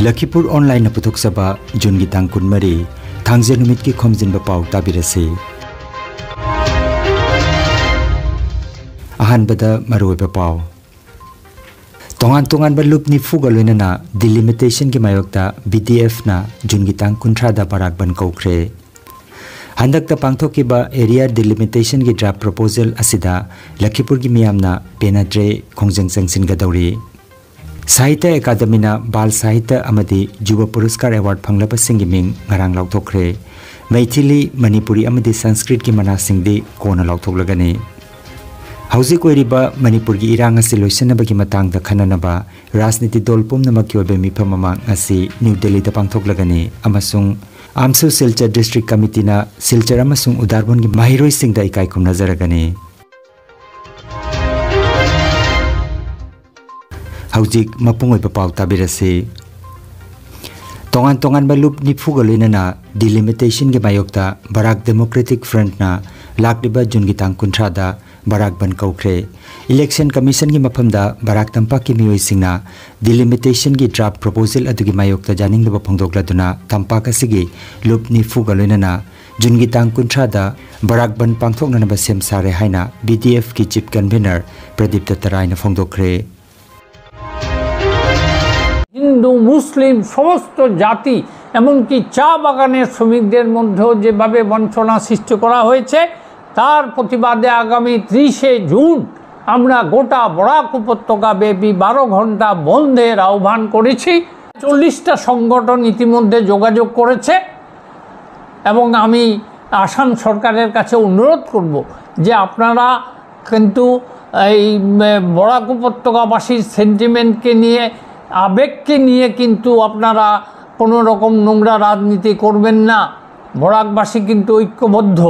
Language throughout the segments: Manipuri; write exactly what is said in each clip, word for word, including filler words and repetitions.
ꯂꯈꯤꯄꯨꯔ ꯑꯣꯟꯂꯥꯏꯟꯅ ꯄꯨꯊꯣꯛꯆꯕ ꯖꯨꯟꯒꯤ ꯇꯥꯡ ꯀꯨꯟꯃꯔꯤ, ꯊꯥꯡꯖ ꯅꯨꯃꯤꯠꯀꯤ ꯈꯣꯝꯖꯤꯟꯕ ꯄꯥꯎ ꯇꯥꯕꯤꯔꯁꯤ꯫ ꯑꯍꯥꯟꯕꯗ ꯃꯔꯨꯑꯣꯏꯕ ꯄꯥꯎ꯫ ꯇꯣꯉꯥꯟ ꯇꯣꯉꯥꯟꯕ ꯂꯨꯞ ꯅꯤꯐꯨꯒ ꯂꯣꯏꯅꯅ ꯗꯤꯂꯤꯃꯤꯇꯦꯁꯟꯒꯤ ꯃꯥꯌꯣꯛꯇ ꯕꯤ ꯗꯤ ꯑꯦꯐꯅ ꯖꯨꯟꯒꯤ ꯇꯥꯡ ꯀꯨꯟꯊ꯭ꯔꯥꯗ ꯕꯔꯥꯛ ꯕꯟ ꯀꯧꯈ꯭ꯔꯦ꯫ ꯍꯟꯗꯛꯇ ꯄꯥꯡꯊꯣꯛꯈꯤꯕ ꯑꯦꯔꯤꯌꯥ ꯗꯤꯂꯤꯃꯤꯇꯦꯁꯟꯒꯤ ꯗ꯭ꯔꯥꯐ ꯄ꯭ꯔꯣꯄꯣꯖꯦꯜ ꯑꯁꯤꯗ ꯂꯈꯤꯄꯨꯔꯒꯤ ꯃꯤꯌꯥꯝꯅ ꯄꯦꯟꯅꯗ꯭ꯔꯦ, ꯈꯣꯡꯖꯪ ꯆꯪꯁꯤꯟꯒꯗꯧꯔꯤ꯫ ꯁꯥꯍꯤꯇ꯭ꯌ ꯑꯦꯀꯥꯗꯃꯤꯅ ꯕꯥꯜ ꯁꯥꯍꯤꯇ꯭ꯌ ꯑꯃꯗꯤ ꯌꯨꯕ ꯄꯨꯔꯁꯀꯥꯔ ꯑꯦꯋꯥꯔꯗ ꯐꯪꯂꯕꯁꯤꯡꯒꯤ ꯃꯤꯡ ꯉꯔꯥꯡ ꯂꯥꯎꯊꯣꯛꯈ꯭ꯔꯦ꯫ ꯃꯩꯊꯤꯂꯤ, ꯃꯅꯤꯄꯨꯔꯤ ꯑꯃꯗꯤ ꯁꯪꯁꯀ꯭ꯔꯤꯠꯀꯤ ꯃꯅꯥꯁꯤꯡꯗꯤ ꯀꯣꯟꯅ ꯂꯥꯎꯊꯣꯛꯂꯒꯅꯤ꯫ ꯍꯧꯖꯤꯛ ꯑꯣꯏꯔꯤꯕ ꯃꯅꯤꯄꯨꯔꯒꯤ ꯏꯔꯥꯡ ꯑꯁꯤ ꯂꯣꯏꯁꯤꯟꯅꯕꯒꯤ ꯃꯇꯥꯡꯗ ꯈꯟꯅꯅꯕ ꯔꯥꯖꯅꯤꯇꯤ ꯗꯣꯜ ꯄꯨꯝꯅꯃꯛꯀꯤ ꯑꯣꯏꯕ ꯃꯤꯐꯝ ꯑꯃ ꯉꯁꯤ ꯅ꯭ꯌꯨ ꯗꯦꯜꯂꯤꯗ ꯄꯥꯡꯊꯣꯛꯂꯒꯅꯤ ꯑꯃꯁꯨꯡ ꯑꯥꯝꯁꯨ ꯁꯤꯜꯆꯔ ꯗꯤꯁꯇ꯭ꯔꯤꯛ ꯀꯃꯤꯇꯤꯅ ꯁꯤꯜꯆꯔ ꯑꯃꯁꯨꯡ ꯎꯗꯥꯔꯕꯣꯟꯒꯤ ꯃꯍꯩꯔꯣꯏꯁꯤꯡꯗ ꯏꯀꯥꯏ ꯈꯨꯝꯅꯖꯔꯒꯅꯤ꯫ ꯍꯧꯖꯤꯛ ꯃꯄꯨꯡ ꯑꯣꯏꯕ ꯄꯥꯎ ꯇꯥꯕꯤꯔꯁꯤ꯫ ꯇꯣꯉꯥꯟ ꯇꯣꯉꯥꯟꯕ ꯂꯨꯞ ꯅꯤꯐꯨꯒ ꯂꯣꯏꯅꯅ ꯗꯤꯂꯤꯃꯤꯇꯦꯁꯟꯒꯤ ꯃꯥꯌꯣꯛꯇ ꯕꯔꯥꯛ ꯗꯦꯃꯣꯀ꯭ꯔꯦꯇꯤꯛ ꯐ꯭ꯔꯟꯠꯅ ꯂꯥꯛꯂꯤꯕ ꯖꯨꯟꯒꯤ ꯇꯥꯡ ꯀꯨꯟꯊ꯭ꯔꯥꯗ ꯕꯔꯥꯛ ꯕꯟ ꯀꯧꯈ꯭ꯔꯦ꯫ ꯏꯂꯦꯛꯁꯟ ꯀꯃꯤꯁꯟꯒꯤ ꯃꯐꯝꯗ ꯕꯔꯥꯛ ꯇꯝꯄꯥꯛꯀꯤ ꯃꯤꯑꯣꯏꯁꯤꯡꯅ ꯗꯤꯂꯤꯃꯤꯇꯦꯁꯟꯒꯤ ꯗ꯭ꯔꯥꯐ ꯄ꯭ꯔꯣꯄꯣꯖꯦꯜ ꯑꯗꯨꯒꯤ ꯃꯥꯌꯣꯛꯇ ꯌꯥꯅꯤꯡꯗꯕ ꯐꯣꯡꯗꯣꯛꯂꯗꯨꯅ ꯇꯝꯄꯥꯛ ꯑꯁꯤꯒꯤ ꯂꯨꯞ ꯅꯤꯐꯨꯒ ꯂꯣꯏꯅꯅ ꯖꯨꯟꯒꯤ ꯇꯥꯡ ꯀꯨꯟꯊ꯭ꯔꯥꯗ ꯕꯔꯥꯛ ꯕꯟ ꯄꯥꯡꯊꯣꯛꯅꯅꯕ ꯁꯦꯝ ꯁꯥꯔꯦ ꯍꯥꯏꯅ ꯕꯤ ꯗꯤ ꯑꯦꯐꯀꯤ ꯆꯤꯐ ꯀꯟꯚꯤꯅꯔ ꯄ꯭ꯔꯗꯤꯞ ꯗꯠꯇꯔꯥꯏꯅ ꯐꯣꯡꯗꯣꯛꯈ꯭ꯔꯦ꯫ হিন্দু মুসলিম সমস্ত জাতি, এমনকি চা বাগানের শ্রমিকদের মধ্যেও যেভাবে বঞ্চনা সৃষ্টি করা হয়েছে, তার প্রতিবাদে আগামী ত্রিশে জুন আমরা গোটা বরাক উপত্যকা ব্যাপী বারো ঘন্টা বন্ধের আহ্বান করেছি। চল্লিশটা সংগঠন ইতিমধ্যে যোগাযোগ করেছে এবং আমি আসাম সরকারের কাছে অনুরোধ করব যে আপনারা কিন্তু এই, উম, বরাক উপত্যকাবাসীর সেন্টিমেন্টকে নিয়ে, আবেগকে নিয়ে কিন্তু আপনারা কোনো রকম নোংরা রাজনীতি করবেন না। বরাকবাসী কিন্তু ঐক্যবদ্ধ।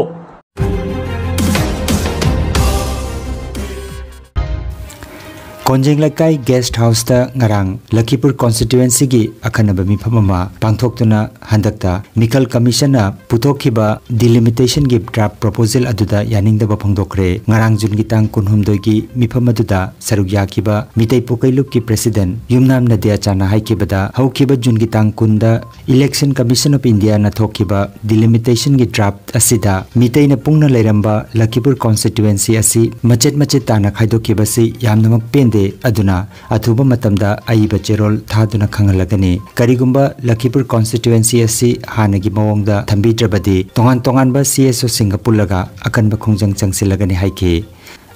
ꯀꯣꯟꯖꯦꯡ ꯂꯩꯀꯥꯏ ꯒꯦꯁ ꯍꯥꯎꯁꯇ ꯉꯔꯥꯡ ꯂꯈꯤꯄꯨꯔ ꯀꯣꯟꯁꯇꯤꯇ꯭ꯋꯦꯟꯁꯤꯒꯤ ꯑꯈꯟꯅꯕ ꯃꯤꯐꯝ ꯑꯃ ꯄꯥꯡꯊꯣꯛꯇꯨꯅ ꯍꯟꯗꯛꯇ ꯃꯤꯀꯜ ꯀꯃꯤꯁꯟꯅ ꯄꯨꯊꯣꯛꯈꯤꯕ ꯗꯤꯂꯤꯃꯤꯇꯦꯁꯟꯒꯤ ꯗ꯭ꯔꯥꯐ ꯄ꯭ꯔꯣꯄꯣꯖꯦꯜ ꯑꯗꯨꯗ ꯌꯥꯅꯤꯡꯗꯕ ꯐꯣꯡꯗꯣꯛꯈ꯭ꯔꯦ꯫ ꯉꯔꯥꯡ ꯖꯨꯟꯒꯤ ꯇꯥꯡ ꯀꯨꯟꯍꯨꯝꯗꯣꯏꯒꯤ ꯃꯤꯐꯝ ꯑꯗꯨꯗ ꯁꯔꯨꯛ ꯌꯥꯈꯤꯕ ꯃꯤꯇꯩ ꯄꯣꯀꯩꯂꯨꯞꯀꯤ ꯄ꯭ꯔꯦꯁꯤꯗꯦꯟꯠ ꯌꯨꯝꯅꯥꯝ ꯅꯗꯤꯌꯥꯆꯥꯅ ꯍꯥꯏꯈꯤꯕꯗ, ꯍꯧꯈꯤꯕ ꯖꯨꯟꯒꯤ ꯇꯥꯡ ꯀꯨꯟꯗ Election Commission of Indiaꯅ ꯊꯣꯛꯈꯤꯕ ꯗꯤꯂꯤꯃꯤꯇꯦꯁꯟꯒꯤ ꯗ꯭ꯔꯥꯐ ꯑꯁꯤꯗ ꯃꯤꯇꯩꯅ ꯄꯨꯡꯅ ꯂꯩꯔꯝꯕ ꯂꯈꯤꯄꯨꯔ ꯀꯣꯟꯁꯇꯤꯇ꯭ꯋꯦꯟꯁꯤ ꯑꯁꯤ ꯃꯆꯦꯠ ꯃꯆꯦꯠ ꯇꯥꯅ ꯈꯥꯏꯗꯣꯛꯈꯤꯕꯁꯤ ꯌꯥꯝꯅꯃꯛ ꯄꯦꯟꯗꯦ꯫ ꯑꯗꯨꯅ ꯑꯊꯨꯕ ꯃꯇꯝꯗ ꯑꯏꯕ ꯆꯦꯔꯣꯜ ꯊꯥꯗꯨꯅ ꯈꯪꯍꯜꯂꯒꯅꯤ꯫ ꯀꯔꯤꯒꯨꯝꯕ ꯂꯈꯤꯄꯨꯔ ꯀꯣꯟꯁꯇꯤꯇ꯭ꯋꯦꯟꯁꯤ ꯑꯁꯤ ꯍꯥꯟꯅꯒꯤ ꯃꯑꯣꯡꯗ ꯊꯝꯕꯤꯗ꯭ꯔꯕꯗꯤ, ꯇꯣꯉꯥꯟ ꯇꯣꯉꯥꯟꯕ CSOꯁꯤꯡꯒ ꯄꯨꯜꯂꯒ ꯑꯀꯟꯕ ꯈꯣꯡꯖꯪ ꯆꯪꯁꯤꯜꯂꯒꯅꯤ ꯍꯥꯏꯈꯤ꯫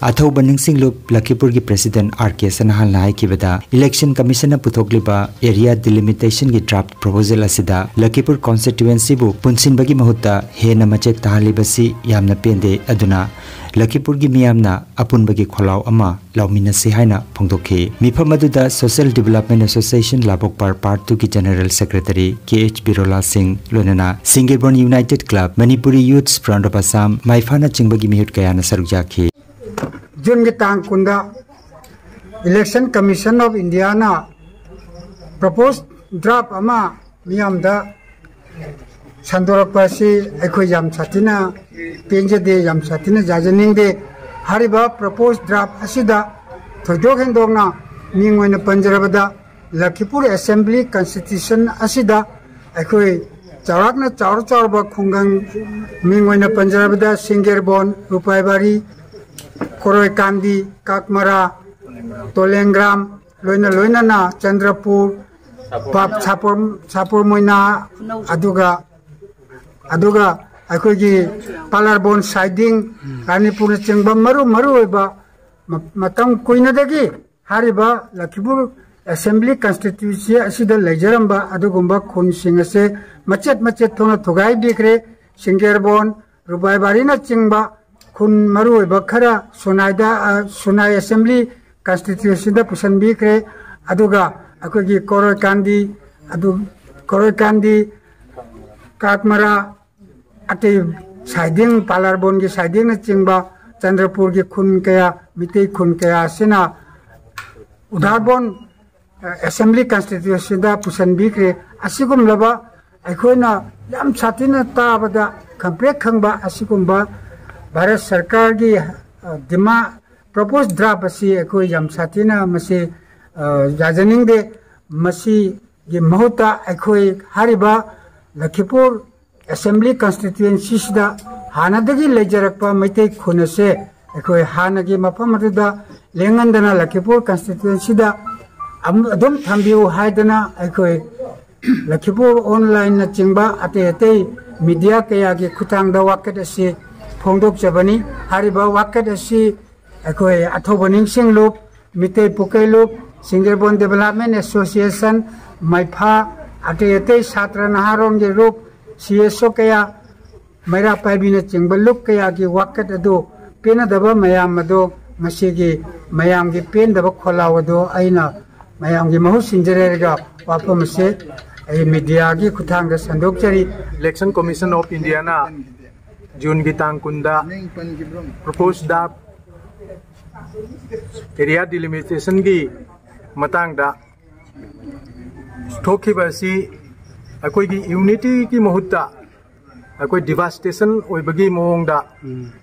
ꯑꯊꯧꯕ ꯅꯤꯡꯁꯤꯡꯂꯨꯞ ꯂꯈꯤꯄꯨꯔꯒꯤ ꯄ꯭ꯔꯦꯁꯤꯗꯦꯟꯠ ꯑꯥꯔ ꯀꯦ ꯁꯅꯥꯍꯜꯅ ꯍꯥꯏꯈꯤꯕꯗ, ꯏꯂꯦꯛꯁꯟ ꯀꯃꯤꯁꯟꯅ ꯄꯨꯊꯣꯛꯂꯤꯕ ꯑꯦꯔꯤꯌꯥ ꯗꯤꯂꯤꯃꯤꯇꯦꯁꯟꯒꯤ ꯗ꯭ꯔꯥꯐ ꯄ꯭ꯔꯣꯄꯣꯖꯦꯜ ꯑꯁꯤꯗ ꯂꯈꯤꯄꯨꯔ ꯀꯣꯟꯁꯇꯤꯇ꯭ꯋꯦꯟꯁꯤꯕꯨ ꯄꯨꯟꯁꯤꯟꯕꯒꯤ ꯃꯍꯨꯠꯇ ꯍꯦꯟꯅ ꯃꯆꯦꯠ ꯇꯥꯍꯜꯂꯤꯕꯁꯤ ꯌꯥꯝꯅ ꯄꯦꯟꯗꯦ꯫ ꯑꯗꯨꯅ ꯂꯈꯤꯄꯨꯔꯒꯤ ꯃꯤꯌꯥꯝꯅ ꯑꯄꯨꯟꯕꯒꯤ ꯈꯣꯜꯂꯥꯎ ꯑꯃ ꯂꯥꯎꯃꯤꯟꯅꯁꯤ ꯍꯥꯏꯅ ꯐꯣꯡꯗꯣꯛꯈꯤ꯫ ꯃꯤꯐꯝ ꯑꯗꯨꯗ Social Development Association Labokpar Part Twoꯒꯤ general secretary K H Birola Singh, ꯂꯣꯏꯅꯅ ꯁꯤꯡꯒꯤꯔꯕꯣꯟ united club, Manipuri Youths Front of Assam, ꯃꯥꯏꯐꯥꯅꯆꯤꯡꯕꯒꯤ ꯃꯤꯍꯨꯠ ꯀꯌꯥꯅ ꯁꯔꯨꯛ ꯌꯥꯈꯤ꯫ ꯖꯨꯟꯒꯤ ꯇꯥꯡ ꯀꯨꯟꯗ Election Commission of Indiaꯅ ꯄ꯭ꯔꯣꯄꯣꯁ ꯗ꯭ꯔꯥꯐ ꯑꯃ ꯃꯤꯌꯥꯝꯗ ꯁꯟꯗꯣꯔꯛꯄ ꯑꯁꯤ ꯑꯩꯈꯣꯏ ꯌꯥꯝ ꯁꯥꯊꯤꯅ ꯄꯦꯟꯖꯗꯦ, ꯌꯥꯝ ꯁꯥꯊꯤꯅ ꯌꯥꯖꯅꯤꯡꯗꯦ꯫ ꯍꯥꯏꯔꯤꯕ ꯄ꯭ꯔꯣꯄꯣꯁ ꯗ꯭ꯔꯥꯐ ꯑꯁꯤꯗ ꯊꯣꯏꯗꯣꯛ ꯍꯦꯟꯗꯣꯛꯅ ꯃꯤꯡ ꯑꯣꯏꯅ ꯄꯟꯖꯔꯕꯗ, ꯂꯈꯤꯄꯨꯔ ꯑꯦꯁꯦꯝꯕ꯭ꯂꯤ ꯀꯟꯁꯇꯤꯇ꯭ꯌꯨꯁꯟ ꯑꯁꯤꯗ ꯑꯩꯈꯣꯏ ꯆꯥꯎꯔꯥꯛꯅ ꯆꯥꯎꯔ ꯆꯥꯎꯔꯕ ꯈꯨꯡꯒꯪ, ꯃꯤꯡ ꯑꯣꯏꯅ ꯄꯟꯖꯔꯕꯗ, ꯁꯤꯡꯒꯦꯔꯕꯣꯟ, ꯔꯨꯄꯥꯏꯕꯥꯔꯤ, ꯀꯣꯔꯣꯏꯀꯥꯟꯗꯤ, ꯀꯥꯛꯃꯔꯥ, ꯇꯣꯂꯦꯡꯒ꯭ꯔꯥꯝ, ꯂꯣꯏꯅ ꯂꯣꯏꯅꯅ ꯆꯟꯗ꯭ꯔꯄꯨꯔ, ꯄꯥꯞ-, ꯁꯥꯄꯣꯔ-, ꯁꯥꯄꯣꯔ ꯃꯣꯏꯅꯥ, ꯑꯗꯨꯒ, ꯑꯗꯨꯒ ꯑꯩꯈꯣꯏꯒꯤ ꯄꯥꯂꯥꯔꯕꯣꯟ ꯁꯥꯏꯗꯤꯡ, ꯔꯥꯅꯤꯄꯨꯔꯅꯆꯤꯡꯕ ꯃꯔꯨ ꯃꯔꯨ ꯑꯣꯏꯕ ꯃ-, ꯃꯇꯝ ꯀꯨꯏꯅꯗꯒꯤ ꯍꯥꯏꯔꯤꯕ ꯂꯈꯤꯄꯨꯔ ꯑꯦꯁꯦꯝꯕ꯭ꯂꯤ ꯀꯟꯁꯇꯤꯇ꯭ꯌꯨꯟꯁꯤ ꯑꯁꯤꯗ ꯂꯩꯖꯔꯝꯕ ꯑꯗꯨꯒꯨꯝꯕ ꯈꯨꯟꯁꯤꯡ ꯑꯁꯦ ꯃꯆꯦꯠ ꯃꯆꯦꯠ ꯊꯣꯛꯅ ꯊꯨꯒꯥꯏꯕꯤꯈ꯭ꯔꯦ꯫ ꯁꯤꯡꯒꯦꯔꯕꯣꯟ, ꯔꯨꯕꯥꯏꯕꯥꯔꯤꯅꯆꯤꯡꯕ ꯈꯨꯟ ꯃꯔꯨꯑꯣꯏꯕ ꯈꯔ ꯁꯨꯅꯥꯏꯗ, ꯑ, ꯁꯨꯅꯥꯏ ꯑꯦꯁꯦꯝꯕ꯭ꯂꯤ ꯀꯟꯁꯇꯤꯇ꯭ꯌꯨꯟꯁꯤꯗ ꯄꯨꯁꯤꯟꯕꯤꯈ꯭ꯔꯦ꯫ ꯑꯗꯨꯒ ꯑꯩꯈꯣꯏꯒꯤ ꯀꯣꯔꯣꯏꯀꯥꯟꯗꯤ, ꯑꯗꯨ ꯀꯣꯔꯣꯏꯀꯥꯟꯗꯤ, ꯀꯥꯛꯃꯔꯥ, ꯑꯇꯩ ꯁꯥꯏꯗꯤꯡ, ꯄꯥꯂꯥꯔꯕꯣꯟꯒꯤ ꯁꯥꯏꯗꯤꯡꯅꯆꯤꯡꯕ ꯆꯟꯗ꯭ꯔꯄꯨꯔꯒꯤ ꯈꯨꯟ ꯀꯌꯥ, ꯃꯤꯇꯩ ꯈꯨꯟ ꯀꯌꯥ ꯑꯁꯤꯅ ꯎꯗꯥꯔꯕꯣꯟ ꯑꯦꯁꯦꯝꯕ꯭ꯂꯤ ꯀꯟꯁꯇꯤꯇ꯭ꯌꯨꯟꯁꯤꯗ ꯄꯨꯁꯤꯟꯕꯤꯈ꯭ꯔꯦ꯫ ꯑꯁꯤꯒꯨꯝꯂꯕ ꯑꯩꯈꯣꯏꯅ ꯌꯥꯝ ꯁꯥꯊꯤꯅ ꯇꯥꯕꯗ ꯈꯪꯄ꯭ꯔꯦꯛ ꯈꯪꯕ ꯑꯁꯤꯒꯨꯝꯕ ꯚꯥꯔꯠ ꯁꯔꯀꯥꯔꯒꯤ ꯗꯤꯃꯥ ꯄ꯭ꯔꯣꯄꯣꯁ ꯗ꯭ꯔꯥꯐ ꯑꯁꯤ ꯑꯩꯈꯣꯏ ꯌꯥꯝ ꯁꯥꯊꯤꯅ ꯃꯁꯤ ꯌꯥꯖꯅꯤꯡꯗꯦ꯫ ꯃꯁꯤꯒꯤ ꯃꯍꯨꯠꯇ ꯑꯩꯈꯣꯏ ꯍꯥꯏꯔꯤꯕ ꯂꯈꯤꯄꯨꯔ ꯑꯦꯁꯦꯝꯕ꯭ꯂꯤ ꯀꯟꯁꯇꯤꯇ꯭ꯌꯨꯑꯦꯟꯁꯤꯁꯤꯗ ꯍꯥꯟꯅꯗꯒꯤ ꯂꯩꯖꯔꯛꯄ ꯃꯩꯇꯩ ꯈꯨꯟ ꯑꯁꯦ ꯑꯩꯈꯣꯏ ꯍꯥꯟꯅꯒꯤ ꯃꯐꯝ ꯑꯗꯨꯗ ꯂꯦꯡꯍꯟꯗꯅ ꯂꯈꯤꯄꯨꯔ ꯀꯟꯁꯇꯤꯇ꯭ꯌꯨꯑꯦꯟꯁꯤꯗ ꯑꯗꯨꯝ ꯊꯝꯕꯤꯌꯨ ꯍꯥꯏꯗꯅ ꯑꯩꯈꯣꯏ ꯂꯈꯤꯄꯨꯔ ꯑꯣꯟꯂꯥꯏꯟꯅꯆꯤꯡꯕ ꯑꯇꯩ ꯑꯇꯩ ꯃꯤꯗꯤꯌꯥ ꯀꯌꯥꯒꯤ ꯈꯨꯠꯊꯥꯡꯗ ꯋꯥꯀꯠ ꯑꯁꯤ ꯐꯣꯡꯗꯣꯛꯆꯕꯅꯤ꯫ ꯍꯥꯏꯔꯤꯕ ꯋꯥꯀꯠ ꯑꯁꯤ ꯑꯩꯈꯣꯏ ꯑꯊꯧꯕ ꯅꯤꯡꯁꯤꯡ ꯂꯨꯞ, ꯃꯤꯇꯩ ꯄꯨꯀꯩ ꯂꯨꯞ, ꯁꯤꯡꯖꯦꯔꯕꯣꯟ ꯗꯦꯕꯂꯞꯃꯦꯟ ꯑꯦꯁꯣꯁꯤꯌꯦꯁꯟ, ꯃꯩꯐꯥ, ꯑꯇꯩ ꯑꯇꯩ ꯁꯥꯇ꯭ꯔ ꯅꯍꯥꯔꯣꯟꯒꯤ ꯂꯨꯞ, ꯁꯤ ꯑꯦꯁ ꯑꯣ ꯀꯌꯥ, ꯃꯩꯔꯥ ꯄꯥꯏꯕꯤꯅꯆꯤꯡꯕ ꯂꯨꯞ ꯀꯌꯥꯒꯤ ꯋꯥꯀꯠ ꯑꯗꯨ ꯄꯦꯟꯅꯗꯕ ꯃꯌꯥꯝ ꯑꯗꯨ ꯉꯁꯤꯒꯤ ꯃꯌꯥꯝꯒꯤ ꯄꯦꯟꯗꯕ ꯈꯣꯜꯂꯥꯎ ꯑꯗꯨ ꯑꯩꯅ ꯃꯌꯥꯝꯒꯤ ꯃꯍꯨꯠ ꯁꯤꯟꯖꯔꯦꯔꯒ ꯋꯥꯐꯝ ꯑꯁꯤ ꯑꯩ ꯃꯤꯗꯤꯌꯥꯒꯤ ꯈꯨꯠꯊꯥꯡꯗ ꯁꯟꯗꯣꯛꯆꯔꯤ꯫ Election Commission of Indiaꯅ ꯖꯨꯟꯒꯤ ꯇꯥꯡ ꯀꯨꯟꯗ ꯄ꯭ꯔꯣꯄꯣꯁ ꯗ꯭ꯔꯥꯐ ꯑꯦꯔꯤꯌꯥ ꯗꯤꯂꯤꯃꯤꯇꯦꯁꯟꯒꯤ ꯃꯇꯥꯡꯗ ꯊꯣꯛꯈꯤꯕ ꯑꯁꯤ ꯑꯩꯈꯣꯏꯒꯤ ꯌꯨꯅꯤꯇꯤꯒꯤ ꯃꯍꯨꯠꯇ ꯑꯩꯈꯣꯏ ꯗꯤꯚꯥꯁꯇꯦꯁꯟ ꯑꯣꯏꯕꯒꯤ ꯃꯑꯣꯡꯗ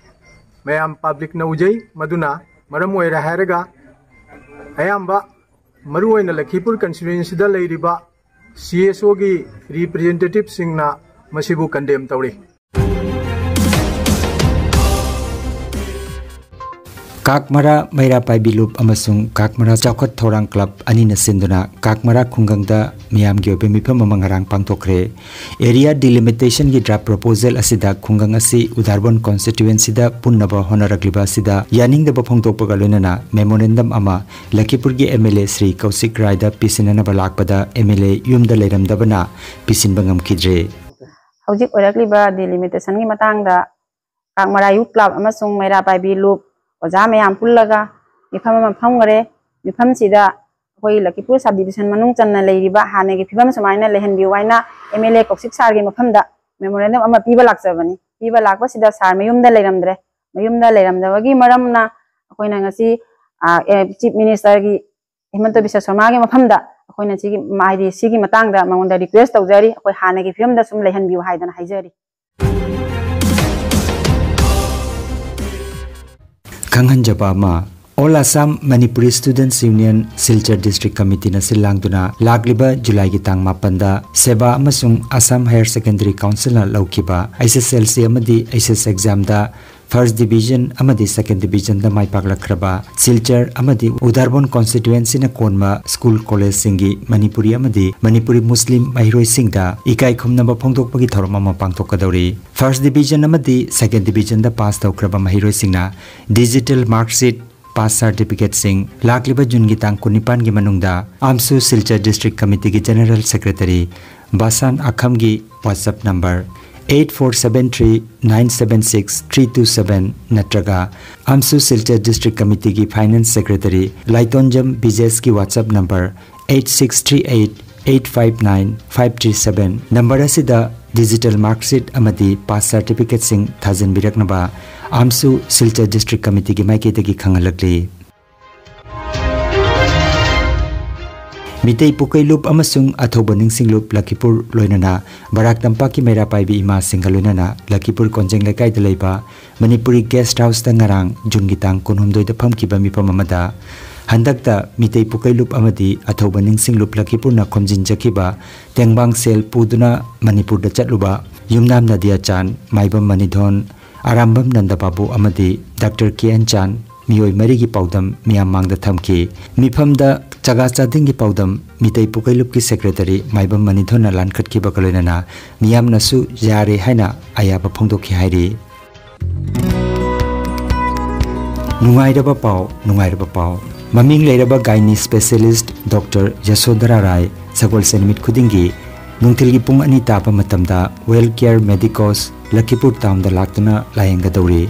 ꯃꯌꯥꯝ ꯄꯕ꯭ꯂꯤꯛꯅ ꯎꯖꯩ꯫ ꯃꯗꯨꯅ ꯃꯔꯝ ꯑꯣꯏꯔꯦ ꯍꯥꯏꯔꯒ ꯑꯌꯥꯝꯕ ꯃꯔꯨꯑꯣꯏꯅ ꯂꯈꯤꯄꯨꯔ ꯀꯟꯁꯇꯤꯇ꯭ꯌꯨꯑꯦꯟꯁꯤꯗ ꯂꯩꯔꯤꯕ ꯁꯤ ꯑꯦꯁ ꯑꯣꯒꯤ ꯔꯤꯄ꯭ꯔꯖꯦꯟꯇꯦꯇꯤꯚꯁꯤꯡꯅ ꯃꯁꯤꯕꯨ ꯀꯟꯗꯦꯝ ꯇꯧꯔꯤ꯫ ꯀꯥꯛꯃꯔꯥ ꯃꯩꯔꯥ ꯄꯥꯏꯕꯤ ꯂꯨꯞ ꯑꯃꯁꯨꯡ ꯀꯥꯛꯃꯔꯥ ꯆꯥꯎꯈꯠ ꯊꯧꯔꯥꯡ ꯀ꯭ꯂꯕ ꯑꯅꯤꯅ ꯁꯤꯟꯗꯨꯅ ꯀꯥꯛꯃꯔꯥ ꯈꯨꯡꯒꯪꯗ ꯃꯤꯌꯥꯝꯒꯤ ꯑꯣꯏꯕ ꯃꯤꯐꯝ ꯑꯃ ꯉꯔꯥꯡ ꯄꯥꯡꯊꯣꯛꯈ꯭ꯔꯦ꯫ ꯑꯦꯔꯤꯌꯥ ꯗꯤꯂꯤꯃꯤꯇꯦꯁꯟꯒꯤ ꯗ꯭ꯔꯥꯐ ꯄ꯭ꯔꯣꯄꯣꯖꯦꯜ ꯑꯁꯤꯗ ꯈꯨꯡꯒꯪ ꯑꯁꯤ ꯎꯗꯥꯔꯕꯣꯟ ꯀꯣꯟꯁꯇꯤꯇ꯭ꯌꯨꯑꯦꯟꯁꯤꯗ ꯄꯨꯟꯅꯕ ꯍꯣꯠꯅꯔꯛꯂꯤꯕ ꯑꯁꯤꯗ ꯌꯥꯅꯤꯡꯗꯕ ꯐꯣꯡꯗꯣꯛꯄꯒ ꯂꯣꯏꯅꯅ ꯃꯦꯃꯣꯔꯦꯟꯗꯝ ꯑꯃ ꯂꯈꯤꯄꯨꯔꯒꯤ ꯑꯦꯝ ꯑꯦꯜ ꯑꯦ ꯁ꯭ꯔꯤ ꯀꯧꯁꯤꯛ ꯔꯥꯏꯗ ꯄꯤꯁꯤꯟꯅꯅꯕ ꯂꯥꯛꯄꯗ ꯑꯦꯝ ꯑꯦꯜ ꯑꯦ ꯌꯨꯝꯗ ꯂꯩꯔꯝꯗꯕꯅ ꯄꯤꯁꯤꯟꯕ ꯉꯝꯈꯤꯗ꯭ꯔꯦ꯫ ꯍꯧꯖꯤꯛ ꯑꯣꯏꯔꯛꯂꯤꯕ ꯗꯤꯂꯤꯃꯤꯇꯦꯁꯟꯒꯤ ꯃꯇꯥꯡꯗ ꯀꯥꯛꯃꯔꯥ ꯌꯨꯠ ꯀ꯭ꯂꯕ ꯑꯃꯁꯨꯡ ꯃꯩꯔꯥ ꯄꯥꯏꯕꯤ ꯂꯨꯞ ꯑꯣꯖꯥ ꯃꯌꯥꯝ ꯄꯨꯜꯂꯒ ꯃꯤꯐꯝ ꯑꯃ ꯐꯝꯈ꯭ꯔꯦ꯫ ꯃꯤꯐꯝꯁꯤꯗ ꯑꯩꯈꯣꯏ ꯂꯈꯤꯄꯨꯔ ꯁꯕ ꯗꯤꯕꯤꯖꯟ ꯃꯅꯨꯡ ꯆꯟꯅ ꯂꯩꯔꯤꯕ ꯍꯥꯟꯅꯒꯤ ꯐꯤꯕꯝ ꯁꯨꯃꯥꯏꯅ ꯂꯩꯍꯟꯕꯤꯌꯨ ꯍꯥꯏꯅ ꯑꯦꯝ ꯑꯦꯜ ꯑꯦ ꯀꯧꯁꯤꯛ ꯁꯥꯔꯒꯤ ꯃꯐꯝꯗ ꯃꯦꯃꯣꯔꯦꯟꯗꯝ ꯑꯃ ꯄꯤꯕ ꯂꯥꯛꯆꯕꯅꯤ꯫ ꯄꯤꯕ ꯂꯥꯛꯄꯁꯤꯗ ꯁꯥꯔ ꯃꯌꯨꯝꯗ ꯂꯩꯔꯝꯗ꯭ꯔꯦ꯫ ꯃꯌꯨꯝꯗ ꯂꯩꯔꯝꯗꯕꯒꯤ ꯃꯔꯝꯅ ꯑꯩꯈꯣꯏꯅ ꯉꯁꯤ, ꯑ, ꯑꯦ, ꯆꯤꯐ ꯃꯤꯅꯤꯁꯇꯔꯒꯤ ꯍꯤꯃꯟꯇ ꯕꯤꯁ꯭ꯋ ꯁꯔꯃꯥꯒꯤ ꯃꯐꯝꯗ ꯑꯩꯈꯣꯏꯅ ꯁꯤꯒꯤ, ꯍꯥꯏꯗꯤ, ꯁꯤꯒꯤ ꯃꯇꯥꯡꯗ ꯃꯉꯣꯟꯗ request ꯇꯧꯖꯔꯤ, ꯑꯩꯈꯣꯏ ꯍꯥꯟꯅꯒꯤ ꯐꯤꯕꯝꯗ ꯁꯨꯝ ꯂꯩꯍꯟꯕꯤꯌꯨ ꯍꯥꯏꯗꯅ ꯍꯥꯏꯖꯔꯤ꯫ ꯈꯪꯍꯟꯖꯕ ꯑꯃ, All Assam Manipuri Students Union Silchar District Committeeꯅ ꯁꯤꯜ ꯂꯥꯡꯗꯨꯅ ꯂꯥꯛꯂꯤꯕ ꯖꯨꯂꯥꯏꯒꯤ ꯇꯥꯡ ꯃꯥꯄꯟꯗ ꯁꯦꯕꯥ ꯑꯃꯁꯨꯡ Assam Higher Secondary Councilꯅ ꯂꯧꯈꯤꯕ H S L C ꯑꯃꯗꯤ H S examꯗ first division ꯑꯃꯗꯤ second divisionꯗ ꯃꯥꯏ ꯄꯥꯛꯂꯛꯈ꯭ꯔꯕ ꯁꯤꯜꯆꯔ ꯑꯃꯗꯤ ꯎꯗꯥꯔꯕꯣꯟ constituencyꯅ ꯀꯣꯟꯕ school collegeꯁꯤꯡꯒꯤ ꯃꯅꯤꯄꯨꯔꯤ ꯑꯃꯗꯤ ꯃꯅꯤꯄꯨꯔꯤ ꯃꯨꯁꯂꯤꯝ ꯃꯍꯩꯔꯣꯏꯁꯤꯡꯗ ꯏꯀꯥꯏ ꯈꯨꯝꯅꯕ ꯐꯣꯡꯗꯣꯛꯄꯒꯤ ꯊꯧꯔꯝ ꯑꯃ ꯄꯥꯡꯊꯣꯛꯀꯗꯧꯔꯤ꯫ First division ꯑꯃꯗꯤ second divisionꯗ pass ꯇꯧꯈ꯭ꯔꯕ ꯃꯍꯩꯔꯣꯏꯁꯤꯡꯅ digital mark sheet, pass certificateꯁꯤꯡ ꯂꯥꯛꯂꯤꯕ ꯖꯨꯟꯒꯤ ꯇꯥꯡ ꯀꯨꯟꯅꯤꯄꯥꯟꯒꯤ ꯃꯅꯨꯡꯗ AMSU Silchar District Committeeꯒꯤ General Secretary ꯕꯥꯁꯥꯟ ꯑꯈꯝꯒꯤ WhatsApp number eight four seven three nine seven six three two seven ꯅꯠꯇ꯭ꯔꯒ AMSU Silchar District Committeeꯒꯤ Finance Secretary ꯂꯥꯏꯇꯣꯟꯖꯝ ꯕꯤꯖꯦꯁꯀꯤ WhatsApp number eight six three eight eight five nine five three seven number ꯑꯁꯤꯗ digital mark sheet ꯑꯃꯗꯤ pass certificateꯁꯤꯡ ꯊꯥꯖꯤꯟꯕꯤꯔꯛꯅꯕ AMSU Silchar District Committeeꯒꯤ ꯃꯥꯏꯀꯩꯗꯒꯤ ꯈꯪꯍꯜꯂꯛꯂꯤ꯫ ꯃꯤꯇꯩ ꯄꯨꯀꯩꯂꯨꯞ ꯑꯃꯁꯨꯡ ꯑꯊꯧꯕ ꯅꯤꯡꯁꯤꯡꯂꯨꯞ ꯂꯈꯤꯄꯨꯔ ꯂꯣꯏꯅꯅ ꯕꯔꯥꯛ ꯇꯝꯄꯥꯛꯀꯤ ꯃꯩꯔꯥ ꯄꯥꯏꯕꯤ ꯏꯃꯥꯁꯤꯡꯒ ꯂꯣꯏꯅꯅ ꯂꯈꯤꯄꯨꯔ ꯀꯣꯟꯖꯦꯡ ꯂꯩꯀꯥꯏꯗ ꯂꯩꯕ ꯃꯅꯤꯄꯨꯔꯤ guest houseꯇ ꯉꯔꯥꯡ ꯖꯨꯟꯒꯤ ꯇꯥꯡ ꯀꯨꯟꯍꯨꯝꯗꯣꯏꯗ ꯐꯝꯈꯤꯕ ꯃꯤꯐꯝ ꯑꯃꯗ ꯍꯟꯗꯛꯇ ꯃꯤꯇꯩ ꯄꯨꯀꯩꯂꯨꯞ ꯑꯃꯗꯤ ꯑꯊꯧꯕ ꯅꯤꯡꯁꯤꯡꯂꯨꯞ ꯂꯈꯤꯄꯨꯔꯅ ꯈꯣꯝꯖꯤꯟꯖꯈꯤꯕ ꯇꯦꯡꯕꯥꯡ ꯁꯦꯜ ꯄꯨꯗꯨꯅ ꯃꯅꯤꯄꯨꯔꯗ ꯆꯠꯂꯨꯕ ꯌꯨꯝꯅꯥꯝ ꯅꯗꯤꯌꯥꯆꯥꯟ, ꯃꯥꯏꯕꯝ ꯃꯅꯤꯙꯣꯟ, ꯑꯔꯥꯝꯕꯝ ꯅꯟꯗꯕꯥꯕꯨ ꯑꯃꯗꯤ ꯗꯥꯛꯇꯔ ꯀꯦ ꯑꯦꯟ ꯆꯥꯟ ꯃꯤꯑꯣꯏ ꯃꯔꯤꯒꯤ ꯄꯥꯎꯗꯝ ꯃꯤꯌꯥꯝ ꯃꯥꯡꯗ ꯊꯝꯈꯤ꯫ ꯃꯤꯐꯝꯗ ꯆꯒꯥ ꯆꯥꯗꯤꯡꯒꯤ ꯄꯥꯎꯗꯝ ꯃꯤꯇꯩ ꯄꯨꯀꯩꯂꯨꯞꯀꯤ secretary ꯃꯥꯏꯕꯝ ꯃꯅꯤꯊꯣꯟꯅ ꯂꯥꯟꯈꯠꯈꯤꯕꯒ ꯂꯣꯏꯅꯅ ꯃꯤꯌꯥꯝꯅꯁꯨ ꯌꯥꯔꯦ ꯍꯥꯏꯅ ꯑꯌꯥꯕ ꯐꯣꯡꯗꯣꯛꯈꯤ ꯍꯥꯏꯔꯤ꯫ ꯅꯨꯡꯉꯥꯏꯔꯕ ꯄꯥꯎ, ꯅꯨꯡꯉꯥꯏꯔꯕ ꯄꯥꯎ꯫ ꯃꯃꯤꯡ ꯂꯩꯔꯕ gynae specialist ꯗꯣꯛꯇꯔ ꯌꯁꯣꯙꯔꯥ ꯔꯥꯏ ꯁꯒꯣꯜꯁꯦꯟ ꯅꯨꯃꯤꯠ ꯈꯨꯗꯤꯡꯒꯤ ꯅꯨꯡꯊꯤꯜꯒꯤ ꯄꯨꯡ ꯑꯅꯤ ꯇꯥꯕ ꯃꯇꯝꯗ Well Care Medicos ꯂꯈꯤꯄꯨꯔ townꯗ ꯂꯥꯛꯇꯨꯅ ꯂꯥꯌꯦꯡꯒꯗꯧꯔꯤ꯫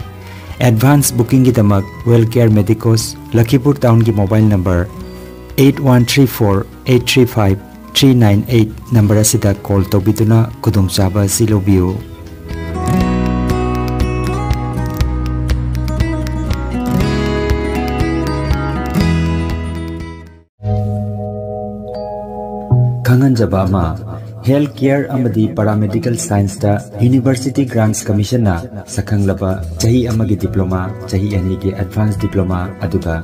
Advance bookingꯒꯤꯗꯃꯛ Well Care Medicos ꯂꯈꯤꯄꯨꯔ townꯒꯤ mobile number eight one three four eight three five three nine eight number ꯑꯁꯤꯗ call ꯇꯧꯕꯤꯗꯨꯅ ꯈꯨꯗꯣꯡꯆꯥꯕ ꯑꯁꯤ ꯂꯧꯕꯤꯌꯨ꯫ ꯈꯪꯍꯟꯖꯕ ꯑꯃ, ꯍꯦꯜꯊ ꯀꯦꯌꯔ ꯑꯃꯗꯤ ꯄꯥꯔꯥꯃꯦꯗꯤꯀꯦꯜ ꯁꯥꯏꯟꯁꯇ ꯌꯨꯅꯤꯚꯔꯁꯤꯇꯤ ꯒ꯭ꯔꯥꯟꯠꯁ ꯀꯃꯤꯁꯟꯅ ꯁꯛꯈꯪꯂꯕ ꯆꯍꯤ ꯑꯃꯒꯤ ꯗꯤꯄ꯭ꯂꯣꯃꯥ, ꯆꯍꯤ ꯑꯅꯤꯒꯤ ꯑꯦꯗꯚꯥꯟꯁ ꯗꯤꯄ꯭ꯂꯣꯃꯥ, ꯑꯗꯨꯒ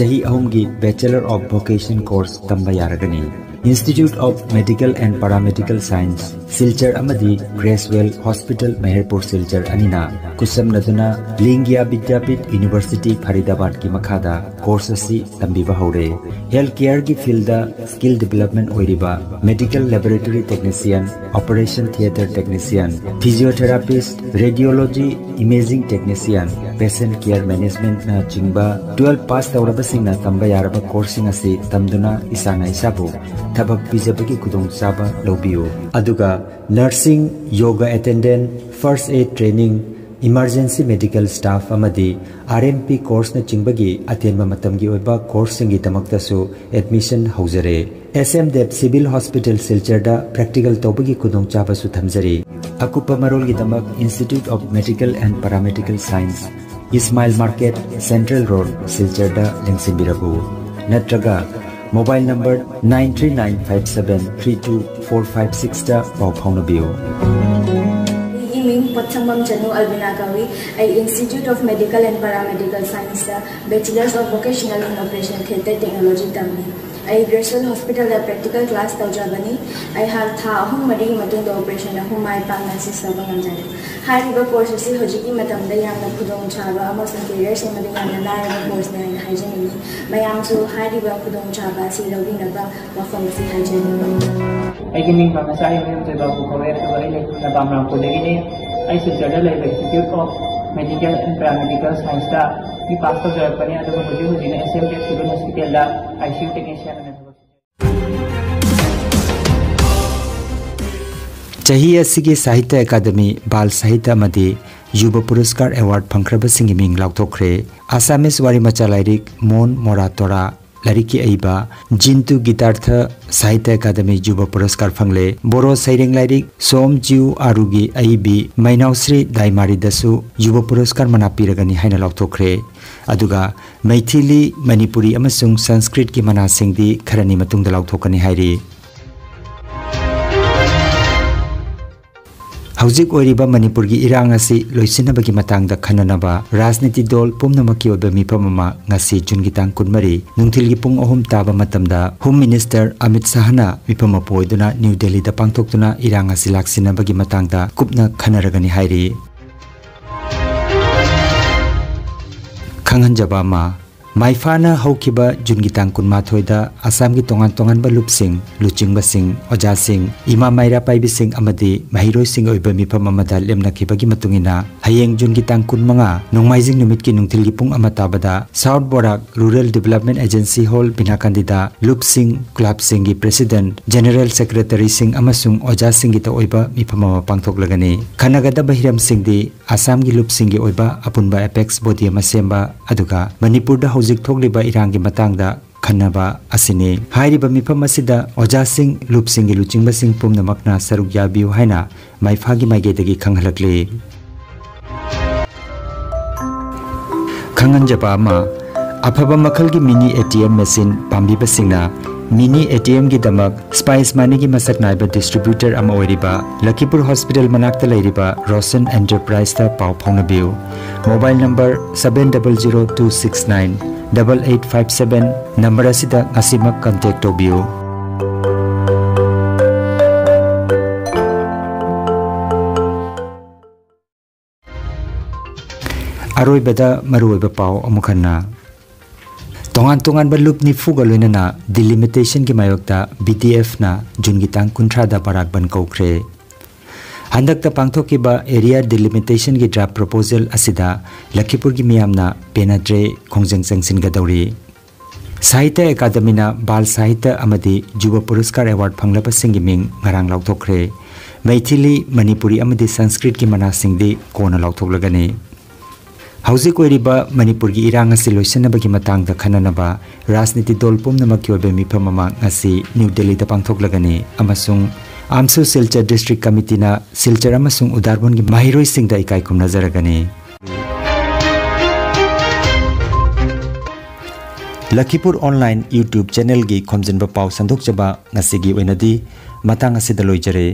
ꯆꯍꯤ ꯑꯍꯨꯝꯒꯤ ꯕꯦꯆꯦꯂꯔ ꯑꯣꯐ ꯚꯣꯀꯦꯁꯟ ꯀꯣꯔꯁ ꯇꯝꯕ ꯌꯥꯔꯒꯅꯤ꯫ Institute of Medical and Paramedical Science, Silchar ꯑꯃꯗꯤ ꯒ꯭ꯔꯦꯁꯋꯦꯜ ꯍꯣꯁꯄꯤꯇꯥꯜ, ꯃꯦꯍꯔꯄꯨꯔ, ꯁꯤꯜꯆꯔ ꯑꯅꯤꯅ ꯈꯨꯠꯁꯝꯅꯗꯨꯅ ꯂꯤꯡꯒꯤꯌꯥ ꯕꯤꯗ꯭ꯌꯥꯄꯤꯊ ꯌꯨꯅꯤꯚꯔꯁꯤꯇꯤ, ꯐꯔꯤꯗꯥꯕꯥꯗꯀꯤ ꯃꯈꯥꯗ ꯀꯣꯔꯁ ꯑꯁꯤ ꯇꯝꯕꯤꯕ ꯍꯧꯔꯦ꯫ ꯍꯦꯜꯊ ꯀꯦꯌꯔꯒꯤ ꯐꯤꯜꯗ ꯁ꯭ꯀꯤꯜ ꯗꯤꯕꯦꯂꯞꯃꯦꯟ ꯑꯣꯏꯔꯤꯕ medical laboratory technician, operation theatre technician, physiotherapist, radiology, imaging technician, patient care ꯃꯦꯅꯦꯖꯃꯦꯟꯠꯅꯆꯤꯡꯕ ꯇꯨꯋꯦꯜꯐ ꯄꯥꯁ ꯇꯧꯔꯕꯁꯤꯡꯅ ꯇꯝꯕ ꯌꯥꯔꯕ ꯀꯣꯔꯁꯁꯤꯡ ꯑꯁꯤ ꯇꯝꯗꯨꯅ ꯏꯁꯥꯅ ꯏꯁꯥꯕꯨ ꯊꯕꯛ ꯄꯤꯖꯕꯒꯤ ꯈꯨꯗꯣꯡꯆꯥꯕ ꯂꯧꯕꯤꯌꯨ꯫ ꯑꯗꯨꯒ nursing, yoga attendant, first aid training, emergency medical staff ꯑꯃꯗꯤ ꯑꯥꯔ ꯑꯦꯝ ꯄꯤ ꯀꯣꯔꯁꯅꯆꯤꯡꯕꯒꯤ ꯑꯇꯦꯟꯕ ꯃꯇꯝꯒꯤ ꯑꯣꯏꯕ ꯀꯣꯔꯁꯁꯤꯡꯒꯤꯗꯃꯛꯇꯁꯨ ꯑꯦꯗꯃꯤꯁꯟ ꯍꯧꯖꯔꯦ꯫ S M Dev civil hospital, ꯁꯤꯜꯆꯔꯗ ꯄ꯭ꯔꯦꯛꯇꯤꯀꯦꯜ ꯇꯧꯕꯒꯤ ꯈꯨꯗꯣꯡꯆꯥꯕꯁꯨ ꯊꯝꯖꯔꯤ꯫ ꯑꯀꯨꯞꯄ ꯃꯔꯣꯜꯒꯤꯗꯃꯛ Institute of Medical and Paramedical Science, Ismail market, central road, ꯁꯤꯜꯆꯔꯗ ꯂꯦꯡꯁꯤꯟꯕꯤꯔꯛꯎ, ꯅꯠꯇ꯭ꯔꯒ mobile number nine three nine five seven three two four five sixꯇ ꯄꯥꯎ ꯐꯥꯎꯅꯕꯤꯌꯨ꯫ ꯑꯩꯒꯤ ꯃꯤꯡ ꯄꯣꯠꯁꯪꯕꯝ ꯆꯅꯨ ꯑꯜꯕꯤꯅꯥ ꯀꯧꯏ꯫ ꯑꯩ Institute of Medical and Paramedical Scienceꯇ Bachelors of Vocational in Operation Theatre Technology ꯇꯝꯃꯤ꯫ ꯑꯩ ꯒ꯭ꯔꯦꯁꯋꯦꯜ ꯍꯣꯁꯄꯤꯇꯥꯜꯗ ꯄ꯭ꯔꯦꯛꯇꯤꯀꯦꯜ ꯀ꯭ꯂꯥꯁ ꯇꯧꯖꯕꯅꯤ꯫ ꯑꯩꯍꯥꯛ ꯊꯥ ꯑꯍꯨꯝ ꯃꯔꯤꯒꯤ ꯃꯇꯨꯡꯗ ꯑꯣꯄꯔꯦꯁꯟ ꯑꯍꯨꯝ ꯃꯥꯏ ꯄꯥꯛꯅ ꯑꯦꯁꯤꯁ ꯇꯧꯕ ꯉꯝꯖꯔꯦ꯫ ꯍꯥꯏꯔꯤꯕ ꯀꯣꯔꯁ ꯑꯁꯤ ꯍꯧꯖꯤꯛꯀꯤ ꯃꯇꯝꯗ ꯌꯥꯝꯅ ꯈꯨꯗꯣꯡꯆꯥꯕ ꯑꯃꯁꯨꯡ ꯀꯦꯔꯤꯌꯔ ꯁꯦꯝꯕꯗ ꯌꯥꯝꯅ ꯂꯥꯏꯔꯕ ꯀꯣꯔꯁꯅꯤ ꯍꯥꯏꯅ ꯍꯥꯏꯖꯅꯤꯡꯏ꯫ ꯃꯌꯥꯝꯁꯨ ꯍꯥꯏꯔꯤꯕ ꯈꯨꯗꯣꯡꯆꯥꯕ ꯑꯁꯤ ꯂꯧꯕꯤꯅꯕ ꯋꯥꯐꯝ ꯑꯁꯤ ꯍꯥꯏꯖꯔꯤ꯫ ꯑꯩꯒꯤ ꯃꯤꯡ ꯄꯥꯝꯅꯆꯥ ꯏꯕꯦꯝ ꯇꯣꯏꯕ ꯀꯧꯋꯦ, ꯑꯗꯨꯒ ꯑꯩ ꯂꯩꯐꯝꯅ ꯕꯥꯃꯅꯥꯄꯨꯔꯗꯒꯤꯅꯤ꯫ ꯑꯩ ꯁꯤꯜꯆꯔꯗ ꯂꯩꯕ Institute of Medical and Paramedical Scienceꯇ ꯕꯤ ꯄꯥꯁ ꯇꯧꯖꯔꯛꯄꯅꯤ, ꯑꯗꯨꯒ ꯍꯧꯖꯤꯛ ꯍꯧꯖꯤꯛꯅ ꯑꯦꯁ ꯑꯦꯝ ꯗꯦꯕ ꯁꯤꯚꯤꯜ ꯍꯣꯁꯄꯤꯇꯥꯜꯗ ꯑꯥꯏ ꯁꯤ ꯌꯨ ꯇꯦꯛꯅꯤꯁꯤꯌꯟ ꯑꯣꯏꯅ ꯊꯕꯛ ꯆꯍꯤ ꯑꯁꯤꯒꯤ ꯁꯥꯍꯤꯇ꯭ꯌ ꯑꯦꯀꯥꯗꯃꯤ, ꯕꯥꯜ ꯁꯥꯍꯤꯇ꯭ꯌ ꯑꯃꯗꯤ ꯌꯨꯕ ꯄꯨꯔꯁꯀꯥꯔ ꯑꯦꯋꯥꯔꯗ ꯐꯪꯈ꯭ꯔꯕꯁꯤꯡꯒꯤ ꯃꯤꯡ ꯂꯥꯎꯊꯣꯛꯈ꯭ꯔꯦ꯫ ꯑꯁꯥꯃꯤꯁ ꯋꯥꯔꯤꯃꯆꯥ ꯂꯥꯏꯔꯤꯛ ꯃꯣꯟ ꯃꯣꯔꯥ ꯇꯣꯔꯥ ꯂꯥꯏꯔꯤꯛꯀꯤ ꯑꯏꯕ ꯖꯤꯟꯇꯨ ꯒꯤꯇꯥꯔꯊ ꯁꯥꯍꯤꯇ꯭ꯌ ꯑꯦꯀꯥꯗꯃꯤ ꯌꯨꯕ ꯄꯨꯔꯁꯀꯥꯔ ꯐꯪꯂꯦ꯫ ꯕꯣꯔꯣ ꯁꯩꯔꯦꯡ ꯂꯥꯏꯔꯤꯛ ꯁꯣꯝ ꯖꯤꯎ ꯑꯥꯔꯨꯒꯤ ꯑꯏꯕꯤ ꯃꯩꯅꯥꯎꯁ꯭ꯔꯤ ꯗꯥꯏꯃꯥꯔꯤꯗꯁꯨ ꯌꯨꯕ ꯄꯨꯔꯁꯀꯥꯔ ꯃꯅꯥ ꯄꯤꯔꯒꯅꯤ ꯍꯥꯏꯅ ꯂꯥꯎꯊꯣꯛꯈ꯭ꯔꯦ꯫ ꯑꯗꯨꯒ ꯃꯩꯊꯤꯂꯤ, ꯃꯅꯤꯄꯨꯔꯤ ꯑꯃꯁꯨꯡ ꯁꯪꯁꯀ꯭ꯔꯤꯠꯀꯤ ꯃꯅꯥꯁꯤꯡꯗꯤ ꯈꯔꯅꯤ ꯃꯇꯨꯡꯗ ꯂꯥꯎꯊꯣꯛꯀꯅꯤ ꯍꯥꯏꯔꯤ꯫ ꯍꯧꯖꯤꯛ ꯑꯣꯏꯔꯤꯕ ꯃꯅꯤꯄꯨꯔꯒꯤ ꯏꯔꯥꯡ ꯑꯁꯤ ꯂꯣꯏꯁꯤꯟꯅꯕꯒꯤ ꯃꯇꯥꯡꯗ ꯈꯟꯅꯅꯕ ꯔꯥꯖꯅꯤꯇꯤ ꯗꯣꯜ ꯄꯨꯝꯅꯃꯛꯀꯤ ꯑꯣꯏꯕ ꯃꯤꯐꯝ ꯑꯃ ꯉꯁꯤ ꯖꯨꯟꯒꯤ ꯇꯥꯡ ꯀꯨꯟꯃꯔꯤ ꯅꯨꯡꯊꯤꯜꯒꯤ ꯄꯨꯡ ꯑꯍꯨꯝ ꯇꯥꯕ ꯃꯇꯝꯗ ꯍꯣꯝ ꯃꯤꯅꯤꯁꯇꯔ ꯑꯃꯤꯠ ꯁꯥꯍꯅ ꯃꯤꯐꯝ ꯃꯄꯨ ꯑꯣꯏꯗꯨꯅ ꯅ꯭ꯌꯨ ꯗꯦꯜꯂꯤꯗ ꯄꯥꯡꯊꯣꯛꯇꯨꯅ ꯏꯔꯥꯡ ꯑꯁꯤ ꯂꯥꯛꯁꯤꯟꯅꯕꯒꯤ ꯃꯇꯥꯡꯗ ꯀꯨꯞꯅ ꯈꯟꯅꯔꯒꯅꯤ ꯍꯥꯏꯔꯤ꯫ ꯈꯪꯍꯟꯖꯕ ꯑꯃ, ꯃꯥꯏꯐꯥꯅ ꯍꯧꯈꯤꯕ ꯖꯨꯟꯒꯤ ꯇꯥꯡ ꯀꯨꯟꯃꯥꯊꯣꯏꯗ ꯑꯁꯥꯝꯒꯤ ꯇꯣꯉꯥꯟ ꯇꯣꯉꯥꯟꯕ ꯂꯨꯞꯁꯤꯡ, ꯂꯨꯆꯤꯡꯕꯁꯤꯡ, ꯑꯣꯖꯥꯁꯤꯡ, ꯏꯃꯥ ꯃꯩꯔꯥ ꯄꯥꯏꯕꯤꯁꯤꯡ ꯑꯃꯗꯤ ꯃꯍꯩꯔꯣꯏꯁꯤꯡꯒꯤ ꯑꯣꯏꯕ ꯃꯤꯐꯝ ꯑꯃꯗ ꯂꯦꯞꯅꯈꯤꯕꯒꯤ ꯃꯇꯨꯡ ꯏꯟꯅ, ꯍꯌꯦꯡ ꯖꯨꯟꯒꯤ ꯇꯥꯡ ꯀꯨꯟꯃꯉꯥ, ꯅꯣꯡꯃꯥꯏꯖꯤꯡ ꯅꯨꯃꯤꯠꯀꯤ ꯅꯨꯡꯊꯤꯜꯒꯤ ꯄꯨꯡ ꯑꯃ ꯇꯥꯕꯗ south Borak rural development agency hall ꯕꯤꯅꯥꯀꯥꯟꯗꯤꯗ ꯂꯨꯞꯁꯤꯡ, ꯀ꯭ꯂꯕꯁꯤꯡꯒꯤ ꯄ꯭ꯔꯦꯁꯤꯗꯦꯟꯠ, ꯖꯦꯅꯔꯦꯜ ꯁꯦꯀ꯭ꯔꯦꯇꯔꯤꯁꯤꯡ ꯑꯃꯁꯨꯡ ꯑꯣꯖꯥꯁꯤꯡꯒꯤꯇ ꯑꯣꯏꯕ ꯃꯤꯐꯝ ꯑꯃ ꯄꯥꯡꯊꯣꯛꯂꯒꯅꯤ꯫ ꯈꯟꯅꯒꯗꯕ ꯍꯤꯔꯝꯁꯤꯡꯗꯤ ꯑꯁꯥꯝꯒꯤ ꯂꯨꯞꯁꯤꯡꯒꯤ ꯑꯣꯏꯕ ꯑꯄꯨꯟꯕ ꯑꯦꯄꯦꯛꯁ ꯕꯣꯗꯤ ꯑꯃ ꯁꯦꯝꯕ, ꯑꯗꯨꯒ ꯃꯅꯤꯄꯨꯔꯗ ꯍꯧꯖꯤꯛ ꯊꯣꯛꯂꯤꯕ ꯏꯔꯥꯡꯒꯤ ꯃꯇꯥꯡꯗ ꯈꯟꯅꯕ ꯑꯁꯤꯅꯤ꯫ ꯍꯥꯏꯔꯤꯕ ꯃꯤꯐꯝ ꯑꯁꯤꯗ ꯑꯣꯖꯥꯁꯤꯡ, ꯂꯨꯞꯁꯤꯡꯒꯤ ꯂꯨꯆꯤꯡꯕꯁꯤꯡ ꯄꯨꯝꯅꯃꯛꯅ ꯁꯔꯨꯛ ꯌꯥꯕꯤꯌꯨ ꯍꯥꯏꯅ ꯃꯥꯏꯐꯥꯒꯤ ꯃꯥꯏꯀꯩꯗꯒꯤ ꯈꯪꯍꯜꯂꯛꯂꯤ꯫ ꯈꯪꯍꯟꯖꯕ ꯑꯃ, ꯑꯐꯕ ꯃꯈꯜꯒꯤ mini A T M machine ꯄꯥꯝꯕꯤꯕꯁꯤꯡꯅ ꯃꯤꯅꯤ ꯑꯦ ꯇꯤ ꯑꯦꯝꯒꯤꯗꯃꯛ ꯁ꯭ꯄꯥꯏꯁ ꯃꯅꯤꯒꯤ ꯃꯁꯛ ꯅꯥꯏꯕ ꯗꯤꯁꯇ꯭ꯔꯤꯕ꯭ꯌꯨꯇꯔ ꯑꯃ ꯑꯣꯏꯔꯤꯕ ꯂꯈꯤꯄꯨꯔ ꯍꯣꯁꯄꯤꯇꯥꯜ ꯃꯅꯥꯛꯇ ꯂꯩꯔꯤꯕ ꯔꯣꯁꯟ ꯑꯦꯟꯇꯔꯄ꯭ꯔꯥꯏꯖꯇ ꯄꯥꯎ ꯐꯥꯎꯅꯕꯤꯌꯨ꯫ Mobile number seven double zero two six nine double eight five seven number ꯑꯁꯤꯗ ꯉꯁꯤꯃꯛ ꯀꯟꯇꯦꯛ ꯇꯧꯕꯤꯌꯨ꯫ ꯑꯔꯣꯏꯕꯗ ꯃꯔꯨꯑꯣꯏꯕ ꯄꯥꯎ ꯑꯃꯨꯛ ꯍꯟꯅ꯫ ꯇꯣꯉꯥꯟ ꯇꯣꯉꯥꯟꯕ ꯂꯨꯞ ꯅꯤꯐꯨꯒ ꯂꯣꯏꯅꯅ ꯗꯤꯂꯤꯃꯤꯇꯦꯁꯟꯒꯤ ꯃꯥꯌꯣꯛꯇ ꯕꯤ ꯗꯤ ꯑꯦꯐꯅ ꯖꯨꯟꯒꯤ ꯇꯥꯡ ꯀꯨꯟꯊ꯭ꯔꯥꯗ ꯕꯔꯥꯛ ꯕꯟ ꯀꯧꯈ꯭ꯔꯦ꯫ ꯍꯟꯗꯛꯇ ꯄꯥꯡꯊꯣꯛꯈꯤꯕ ꯑꯦꯔꯤꯌꯥ ꯗꯤꯂꯤꯃꯤꯇꯦꯁꯟꯒꯤ ꯗ꯭ꯔꯥꯐ ꯄ꯭ꯔꯣꯄꯣꯖꯦꯜ ꯑꯁꯤꯗ ꯂꯈꯤꯄꯨꯔꯒꯤ ꯃꯤꯌꯥꯝꯅ ꯄꯦꯟꯅꯗ꯭ꯔꯦ, ꯈꯣꯡꯖꯪ ꯆꯪꯁꯤꯟꯒꯗꯧꯔꯤ꯫ ꯁꯥꯍꯤꯇ꯭ꯌ ꯑꯦꯀꯥꯗꯃꯤꯅ ꯕꯥꯜ ꯁꯥꯍꯤꯇ꯭ꯌ ꯑꯃꯗꯤ ꯌꯨꯕ ꯄꯨꯔꯁꯀꯥꯔ ꯑꯦꯋꯥꯔꯗ ꯐꯪꯂꯕꯁꯤꯡꯒꯤ ꯃꯤꯡ ꯉꯔꯥꯡ ꯂꯥꯎꯊꯣꯛꯈ꯭ꯔꯦ꯫ ꯃꯩꯊꯤꯂꯤ, ꯃꯅꯤꯄꯨꯔꯤ ꯑꯃꯗꯤ ꯁꯪꯁꯀ꯭ꯔꯤꯠꯀꯤ ꯃꯅꯥꯁꯤꯡꯗꯤ ꯀꯣꯟꯅ ꯂꯥꯎꯊꯣꯛꯂꯒꯅꯤ꯫ ꯍꯧꯖꯤꯛ ꯑꯣꯏꯔꯤꯕ ꯃꯅꯤꯄꯨꯔꯒꯤ ꯏꯔꯥꯡ ꯑꯁꯤ ꯂꯣꯏꯁꯤꯟꯅꯕꯒꯤ ꯃꯇꯥꯡꯗ ꯈꯟꯅꯅꯕ ꯔꯥꯖꯅꯤꯇꯤ ꯗꯣꯜ ꯄꯨꯝꯅꯃꯛꯀꯤ ꯑꯣꯏꯕ ꯃꯤꯐꯝ ꯑꯃ ꯉꯁꯤ ꯅ꯭ꯌꯨ ꯗꯦꯜꯂꯤꯗ ꯄꯥꯡꯊꯣꯛꯂꯒꯅꯤ ꯑꯃꯁꯨꯡ ꯑꯥꯝꯁꯨ ꯁꯤꯜꯆꯔ ꯗꯤꯁꯇ꯭ꯔꯤꯛ ꯀꯃꯤꯇꯤꯅ ꯁꯤꯜꯆꯔ ꯑꯃꯁꯨꯡ ꯎꯗꯥꯔꯕꯣꯟꯒꯤ ꯃꯍꯩꯔꯣꯏꯁꯤꯡꯗ ꯏꯀꯥꯏ ꯈꯨꯝꯅꯖꯔꯒꯅꯤ꯫ ꯂꯈꯤꯄꯨꯔ ꯑꯣꯟꯂꯥꯏꯟ YouTube ꯆꯦꯅꯦꯜꯒꯤ ꯈꯣꯝꯖꯤꯟꯕ ꯄꯥꯎ ꯁꯟꯗꯣꯛꯆꯕ ꯉꯁꯤꯒꯤ ꯑꯣꯏꯅꯗꯤ ꯃꯇꯥꯡ ꯑꯁꯤꯗ ꯂꯣꯏꯖꯔꯦ꯫